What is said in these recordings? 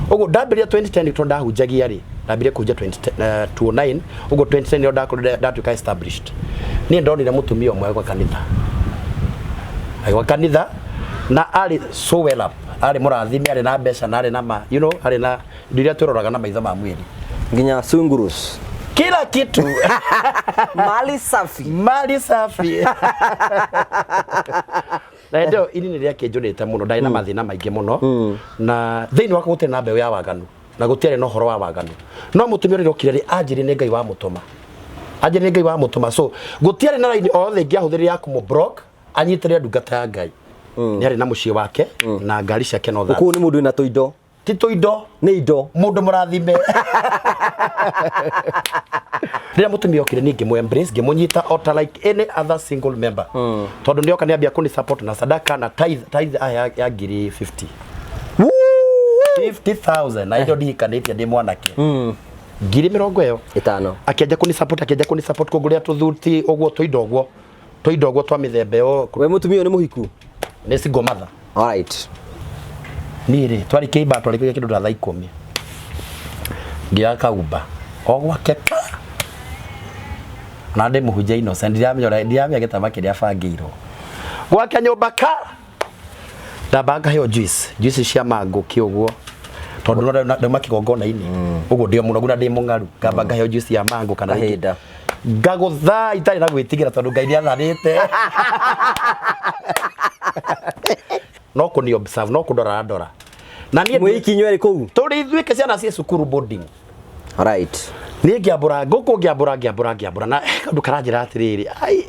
Ũguo ndambĩrĩria 2010 tondũ ndahunjagia rĩ, ndambĩrĩria kũhunjia 2010, 2009, ũguo 2010 nĩyo ndakorire ndatuĩka established. Niĩ ndonire mũtumia ũmwe gwa kanitha, agĩũka kanitha na arĩ so well up, arĩ mũrathime, arĩ na mbeca na arĩ na ma, you know, arĩ na indo iria twĩroraga na maitho ma mwĩrĩ. Nginya sungurus. Kila kitu. Mali safi. Mali safi. Na hĩndĩ ĩyo ini nĩ rĩakĩnjũrĩte mũno, ndarĩ na mathĩna maingĩ mũno, na thĩinĩ wakwa gũtirĩ na mbeũ ya waganu na gũtiarĩ na ũhoro wa waganu. No mũtumia ũrĩa ũrokire rĩ, anjĩrire nĩ Ngai wamũtũma, anjĩrire nĩ Ngai wamũtũma. So gũtiarĩ na raini o yothe ingĩahũthĩrire ya kũmũ block anyitĩrĩre ndungata ya Ngai. Nĩ arĩ na mũciĩ wake na ngari ciake no Kũu nĩ mũndũ wĩna tũindo. Ti tũindo. Nĩ indo. Mũndũ mũrathime. Rĩrĩa mũtumia okire niĩ ngĩmũ embrace, ngĩmũnyita o ta like any other single member, tondũ nĩoka nĩambia kũni support na sadaka na tithe. Tithe aya ya ngiri 50, 50,000, na indo ndihikanĩtie, ndĩ mwanake, ngiri mĩrongo ĩyo ĩtano. Akĩanjia kũni support, akĩanjia kũni support, kũngũrĩra tũthuti ũguo, tũindo ũguo, tũindo ũguo twa mĩthemba ĩyo. We mũtumia ũyũ nĩ mũhiku? Nĩ single mother. Alright. Niĩ rĩ, twarĩ kĩimba, twarĩ kĩndũ ta thaa 10, ngĩoya kaumba o gwake ka na ndĩ mũhunjia innocent, ndiramenya ũrĩa, ndiramenya gĩtama kĩrĩa bangĩirwo gwake nyũmba ka ndamba ngaheo juice, juice cia mango kĩ ũguo, tondũ no ndauma kĩgongona-inĩ ũguo, ndĩ o mũnogu na ndĩ mũng'aru, ngamba ngaheo juice ya mango kana rĩngĩ- Kahinda. Ngagũtha itarĩ na gwĩtigĩra tondũ Ngai nĩathanĩte. No kũni observe, no kũndora ndora na niĩ. Mwĩ ikinywo erĩ kũu? Tũrĩ ithuĩke ciana ciĩ cukuru boarding. Alright. Niĩ ngĩambũra ngũkũ, ngĩambũra, ngĩambũra, ngĩambũra, na kaũndũ karanjĩra atĩrĩrĩ, ai,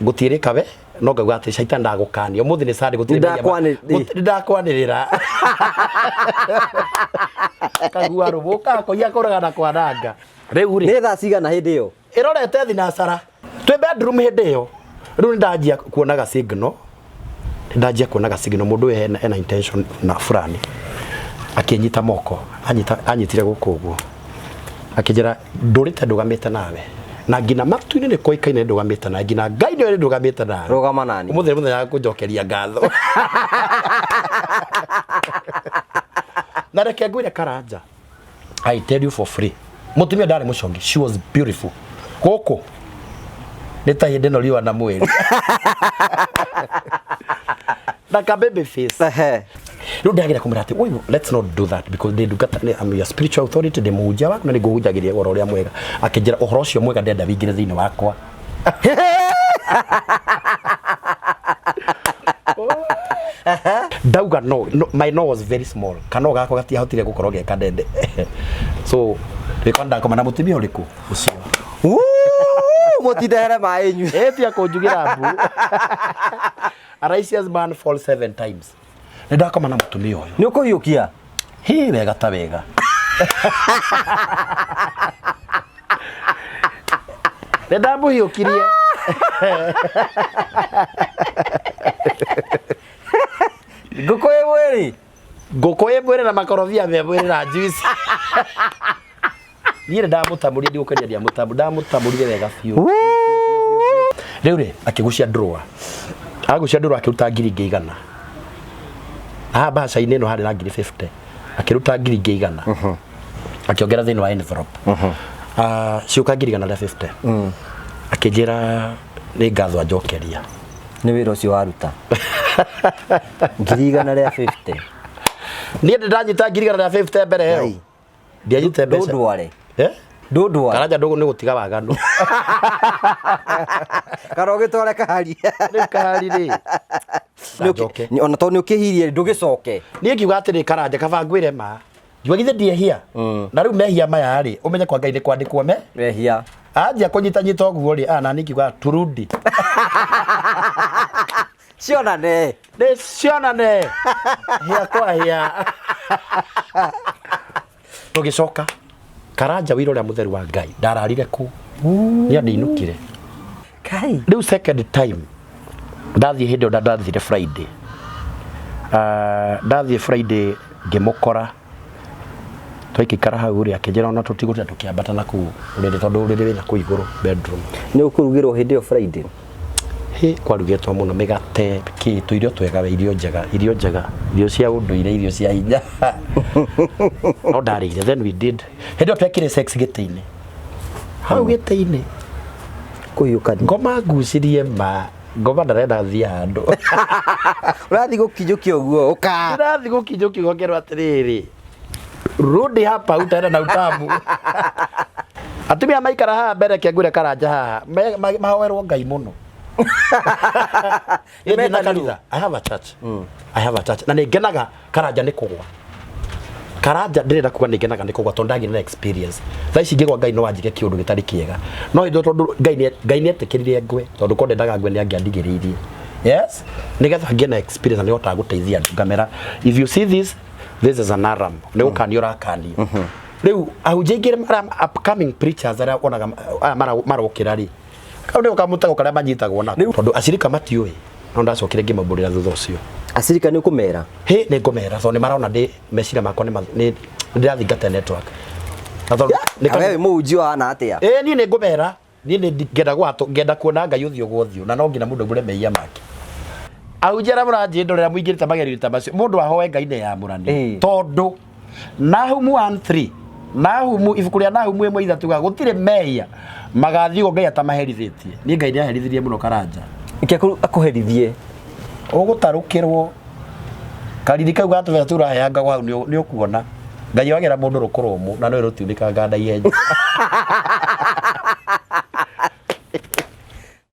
gũtiĩrĩka we, no ngauga atĩ caitani ndagũkania, ũmũthĩ nĩ Sunday, gũtirĩ mehia. Nĩndakwanĩrĩra kagua rũbũka kũiya kũraga na kwananga rĩu rĩ. Nĩ thaa cigana hĩndĩ ĩyo? Ĩrorete thinacara, twĩ bedroom hĩndĩ ĩyo. Rĩu nĩ ndanjia kuonaga signal, nĩ ndanjia kuonaga signal mũndũ ũyũ ena intention na fulani. Akĩnyita moko, anyita, anyitire gũkũ ũguo, akĩnjĩra, "Ndũrĩte ndũgamĩte nawe na nginya matu-inĩ nĩ kũĩkaine ndũgamĩte nawe, nginya Ngai nĩoĩ ndũgamĩte nawe." Rũgama nani. Ũmũthĩ nĩ mũthenya wa kũnjokeria ngatho. Na reke ngwĩre Karanja, I tell you for free, mũtumia ndarĩ mũcongi, she was beautiful. Gũkũ nĩ ta hĩndĩ ĩno riũa na mweri na ka baby face. Rĩu ndagĩra kũmwĩra atĩ, "Ũyũ, let's not do that, because ndĩ ndungata, I'm your spiritual authority, ndĩ mũhunjia waku na nĩ ngũhunjagĩria ũhoro ũrĩa mwega." Akĩnjĩra, "Ũhoro ũcio mwega ndenda wĩingĩre thĩinĩ wakwa." Ndauga no, no, my no was very small, kana gakwa gatiahotire gũkorwo ge kanene. So rĩkwa ndakoma na mũtumia ũrĩkũ ũcio. Wuu, mũtindehere maĩ inyuĩ. Ĩtia kũnjugĩra mbu. A righteous man falls seven times. Nĩ ndakoma na mũtumia ũyũ. Nĩ ũkũhiũkia? Hi, wega ta wega. Nĩ ndamũhiũkirie. Ngũkũ ĩ mwĩrĩ. Ngũkũ ĩ mwĩrĩ na makorobia me mwĩrĩ na juice. Niĩ nĩ ndamũtamũrire, ndigũkenia, ndiamũtamũrire, ndamũtamũrire wega biũ. Rĩu rĩ, akĩgucia drawer, agucia drawer, akĩruta ngiri ingĩ 100. Haha mbaca-inĩ ĩno harĩ na ngiri 50, akĩruta ngiri ingĩ 100, akĩongera thĩinĩ wa envelope. Ah, ciũka ngiri 150. Akĩnjĩra nĩ ngatho anjokeria. Nĩ wĩra ũcio waruta. Ngiri 150. Niĩ ndĩ ndanyita ngiri 150 mbere ĩyo? Ngai. Ndianyite mbeca. Ndũndware. Eh? Ndũndware. Karanja, ndũgũ nĩ gũtiga waganu. Kana ũgĩtware kahari. Rĩu kahari rĩ, njoke. Ona tondũ nĩ ũkĩhirie ndũgĩcoke. Niĩ ngiuga atĩrĩ, Karanja, kaba ngwĩre ma, ngiuga githĩ ndiehia? Na rĩu mehia maya rĩ, ũmenye kwa Ngai nĩ kwandĩkwo me Mehia. Anjia kũnyita nyita ũguo rĩ, nani ngiuga turudi. Cionane. Nĩ cionane hĩa kwa hĩa. Tũgĩcoka, Karanja, wĩra ũrĩa mũtheru wa Ngai, ndararire kũu, nĩ andĩinũkire. Kai. Rĩu second time ndathiĩ, hĩndĩ ĩyo ndathire Friday. Ah, ndathiĩ Friday ngĩmũkora, twaikaikara hau rĩ, akĩnjĩra ona tũtigũtinda tũkĩambata na kũu ũrĩrĩ, tondũ ũrĩrĩ wĩna kũu igũrũ bedroom. Nĩ ũkũrugĩrwo hĩndĩ ĩyo Friday? Hĩ, kwarugĩtwo mũno mĩgate kĩ tũirio twega we, irio njega, irio njega, irio cia ũndũire, irio cia hinya. No ndarĩire. Then we did, hĩndĩ ĩyo twekire sex gĩtĩ-inĩ hau gĩtĩ-inĩ. Kũhiũkania. Ngoma ngucirie ma ngoma ndarenda thiĩ handũ. Ũrathiĩ gũkinyũkia ũguo ũka. Ndĩrathiĩ gũkinyũkia ngerwo atĩrĩrĩ, rudi hapa utaenda na utamu. Atumia maikara haha mbere kĩangwĩre Karanja haha mahoerwo Ngai mũno. Niĩ na Nĩmetanirwo. kanitha. I have a church. I have a church. Na nĩ ngenaga Karanja nĩ kũgwa. Karanja ndĩrenda kuga nĩ ngenaga nĩ kũgwa tondũ ndagĩire na experience. Thaa ici ingĩgwa Ngai no anjige kĩũndũ gĩtarĩ kĩega. No hĩndĩ ĩyo tondũ Ngai nĩ etĩkĩrire ngwe tondũ korwo ndendaga ngwe nĩ angĩandigĩrĩirie. Yes, nĩgetha ngĩe na experience na nĩhotaga gũteithia andũ ngamera, if you see this, this is an alarm. Nĩ gũkanio ũrakanio. Rĩu ahunjia aingĩ arĩa upcoming preachers arĩa wonaga aya marokĩra rĩ, kau nĩko kamũtego karĩa manyitagwo nako tondũ acirika matiũĩ. No ndacokire ngĩmaumbũrĩra thutha ũcio. Acirika nĩ ũkũmera? Hĩ, nĩ ngũmera tondũ nĩ marona ndĩ meciria makwa nĩ ndĩrathingata network. Na tondũ nĩ We wĩ mũhunjia ũhana atĩa? Ĩĩ, niĩ nĩ ngũmera. Niĩ nĩ ngenda gwatũ, ngenda kuona Ngai ũthiũ gwa ũthiũ, na no nginya mũndũ augũre mehia make. Ahunjia arĩa mũranjĩndorera mũingĩrĩte magerio ta macio, mũndũ ahoe Ngai nĩ yamũranie. Tondũ Nahumu 1:3, Nahumu, ibuku rĩa Nahumu 1:3 ga gũtirĩ mehia magathiĩ ũguo Ngai atamaherithĩtie. Niĩ Ngai nĩ aherithirie mũno Karanja. Ike akũherithie. Ũgũtarũkĩrwo kariri kau ga tũbeca tũu ũraheanga hau nĩ ũkuona. Ngai wagera mũndũ rũkũrũmũ na nĩ rũtiunĩkangaga na ihenya.